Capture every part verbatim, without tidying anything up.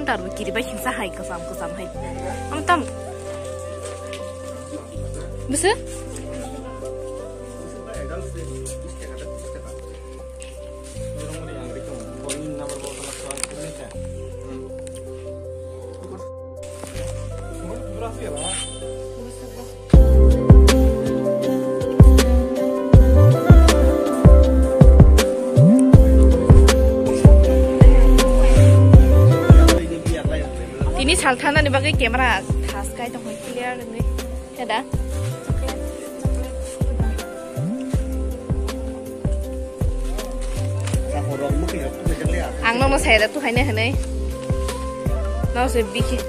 Tarbo kiribai hingsa hai kwcham kwcham hai. Am tam. Bwswk? Tini salthana ni bagwi camera thas kai tong clear ni. Heda. Ang nono saya da tu hai ne hanai. Nao se bikhe.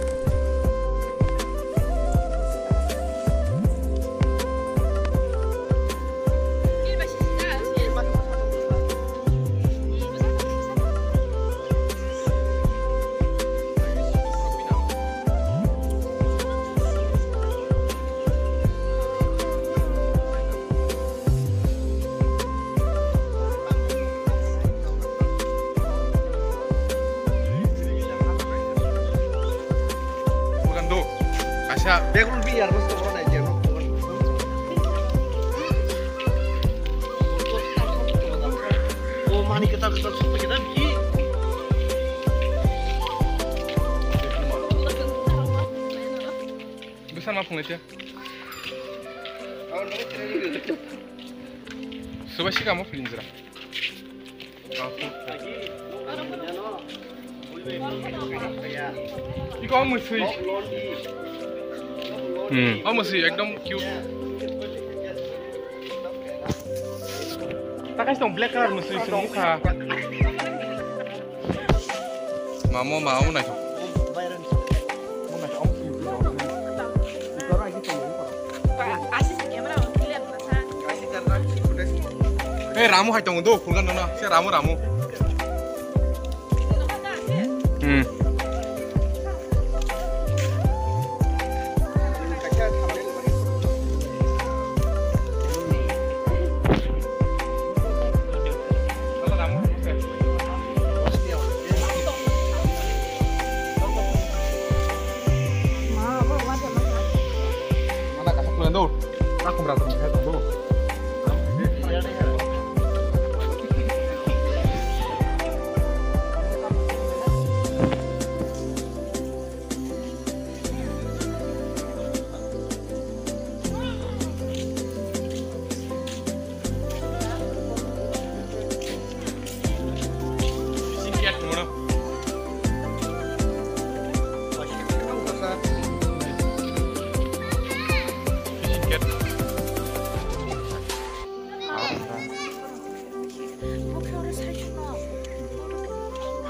Bukan do. Asa. Background biar bos to orang aja. Oh, mani kita kita kita bi. Bwsa ma phunglai se. Sobai sika mo feeling jera. Iko omo sui. Hmm. Omo sui ekdom cute. Pakai tong black color mo sui sung mukha. Mamo, mamo naithok. Ei, Ramu hai tongo do, khulgan nono. Se Ramu, Ramu. Hmm.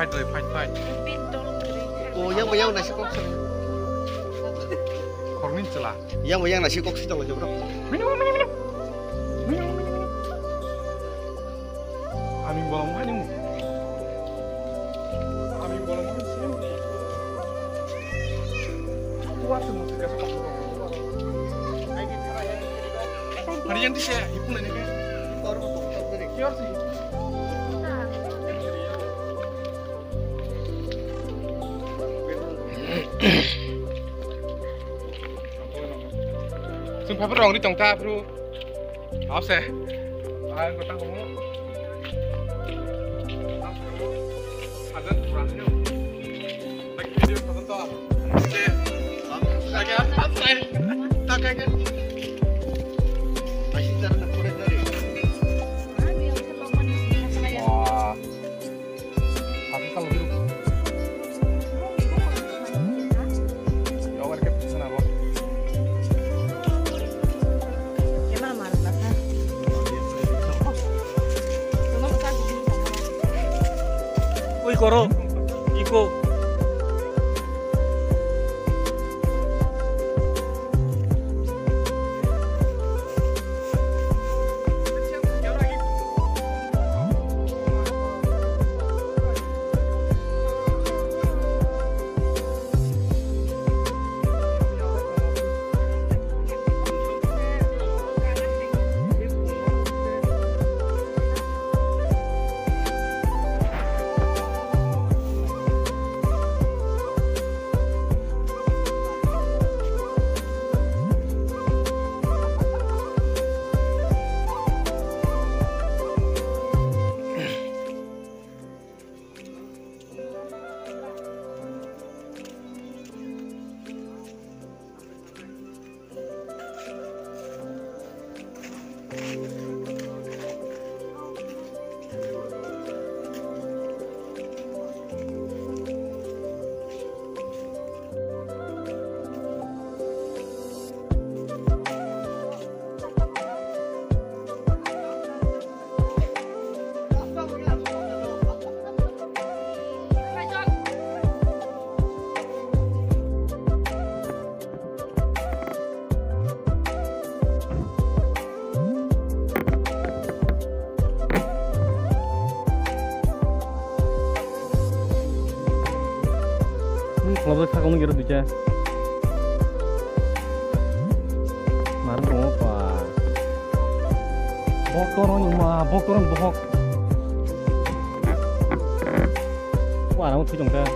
Fight, fight, fight. Oh, yang bayang nasi kok. Kormin cela. Yang bayang nasi kok sih kalau jawab. Minum, minum, minum. Minum, minum, minum. Aming bolong mana mu? Aming bolong mana sih? Aku waktu musik kasih. Hari yang di saya, ibu nanya kan? Baru mau tutup tadi. Kior sih. Sung paper rong di tong ta, bro. Apa sih? Ah, kota kamu. Ada kurangnya. Lagi video nonton toh. Oke. Lagi apa? Apa sih? Tak kayak. Masih cara nak kurang dari. Wah. Hakkhe kalo dulu. Yaw, ar khe pisa na bo. Oi, koro. Iko. Nung gero duita. Mar tongo pa. Bok torong ma, bok torong bohok. Wa rang thujong ta.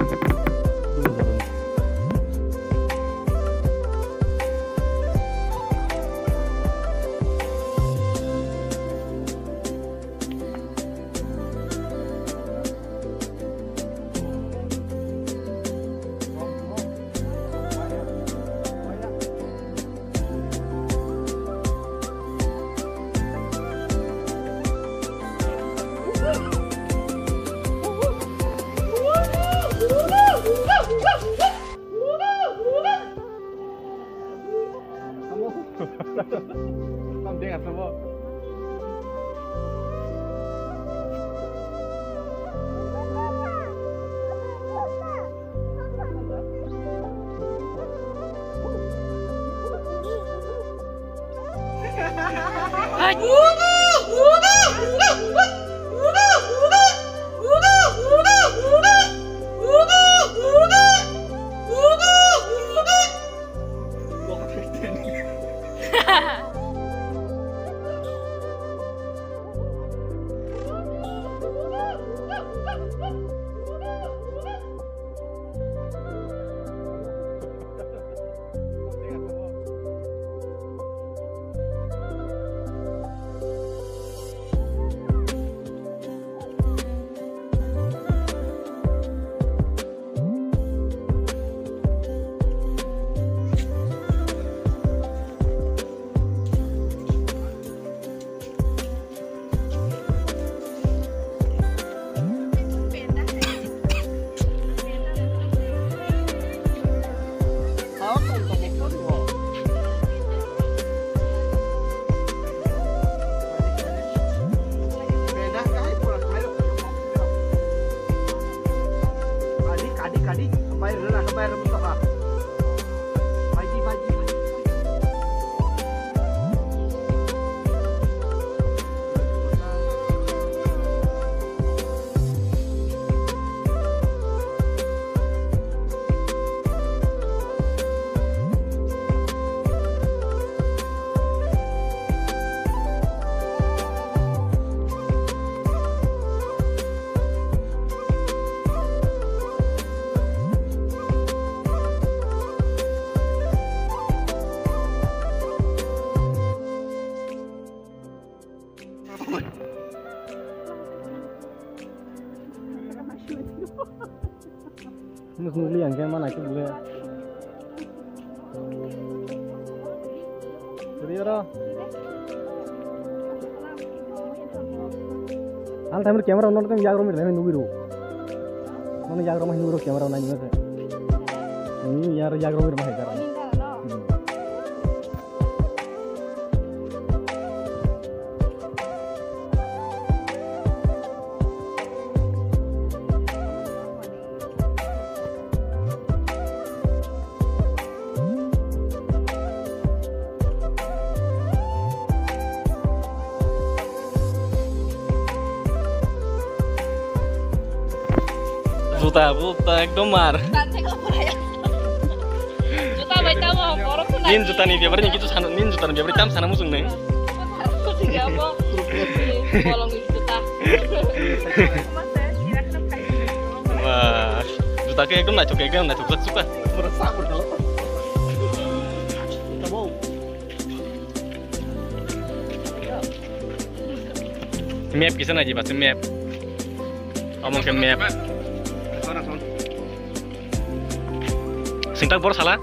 Nukli yang khe mana khe bule. Rio ro. Ang thaimani camera no tong yak romir nai nugiro. Nono yak romai nugiro camera nai nugiro. Ni yar yak romir mahai kara. Juta, juta ekdom mar. Juta bai tamo, borok khuna. Nin juta ni bebari ni kichu sanu, nin juta ni bebari tam sana muchung nai. Bolong ni juta. Wah, juta ke ekdom naithok, ekdom naithok jak suka. Map kisa naji bas map. Omo ke map. Singtak bor sala.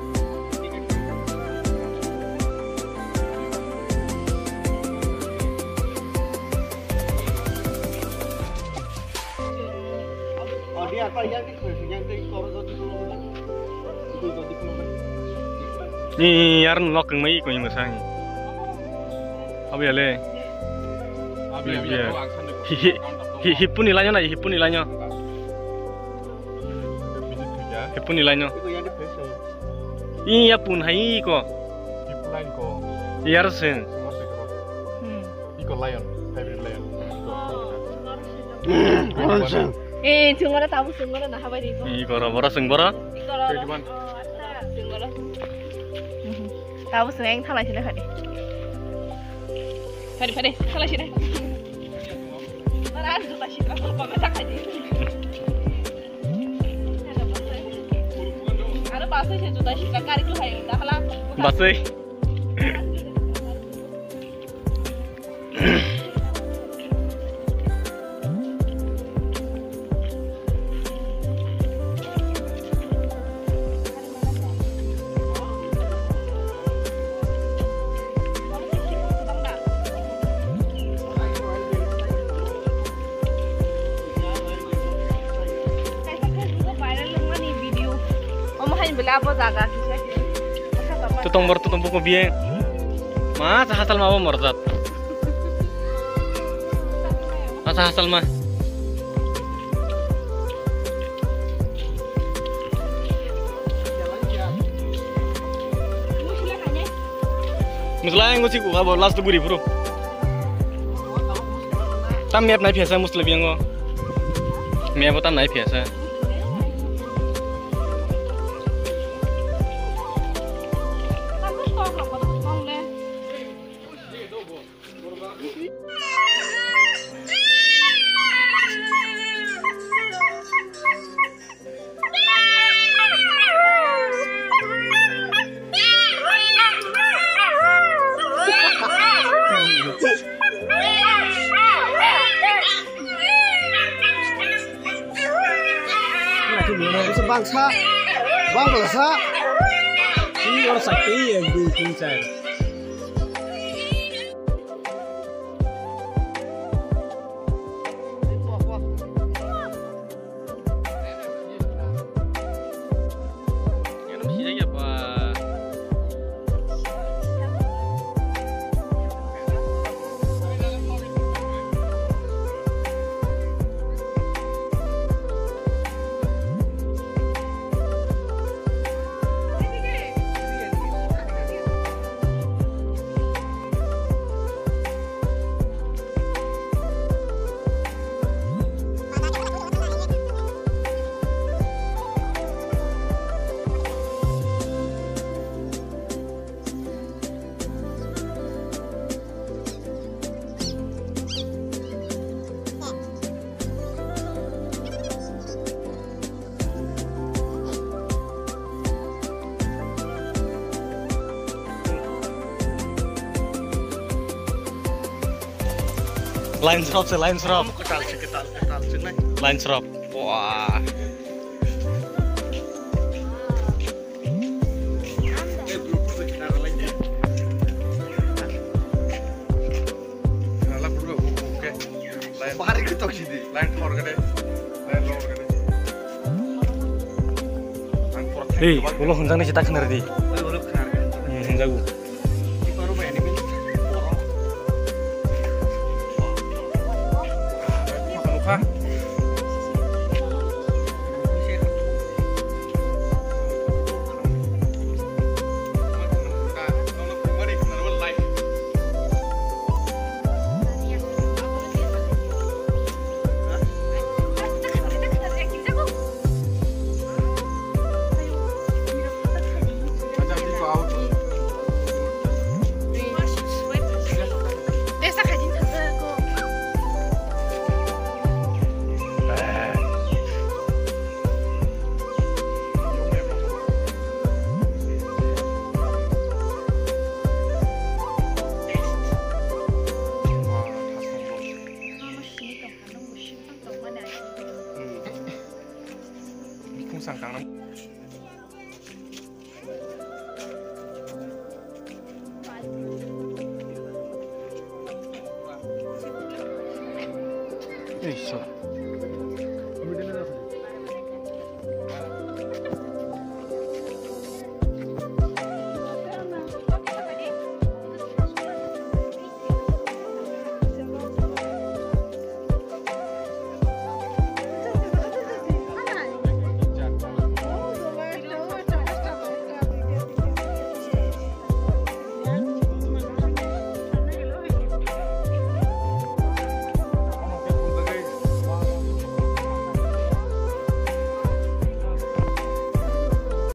Ni yar nok keng mai ko ni masang. Abi ale. Abi, abi, abi. Hi, hi, hi, hipuni lanyo na, hipuni lanyo. Hipuni lanyo. Iya pun hai ko. Hipulain ko. Yar sing. Iko lion, hybrid lion. Eh, chungmara tabu chungmara na habai di ko. Iko ro, bora sing bora. Twenty-one. Tabuk swng ang thalai sina khadi. Khadi, khadi, thalai sina. Mara ang juta sina, kol kol tak khadi. Aro basai se juta sina, kari kul hai, dah lah. Basai. Omo hai bela bo jaga kisa. Tutong bor, tutong buko biye. Ma, sa hasal ma bo morjat. Asa hasal ma. Musla yang ngusi ku abo last guri bro. Tam map nai phiasa musla biango. Map tam nai phiasa. Bangsa, bangsa. Ini orang sakti yang dukung saya. Line serap se, line serap. Ketal se, ketal, ketal se, nai. Line serap. Wah. Bahari ketok sidi. Line tower gede. Line tower gede. Hei, ulo hunjang ni sita khnar di. Ulo khnar. Hmm, hunjagu. Bikung sang tangnang. Ei, so.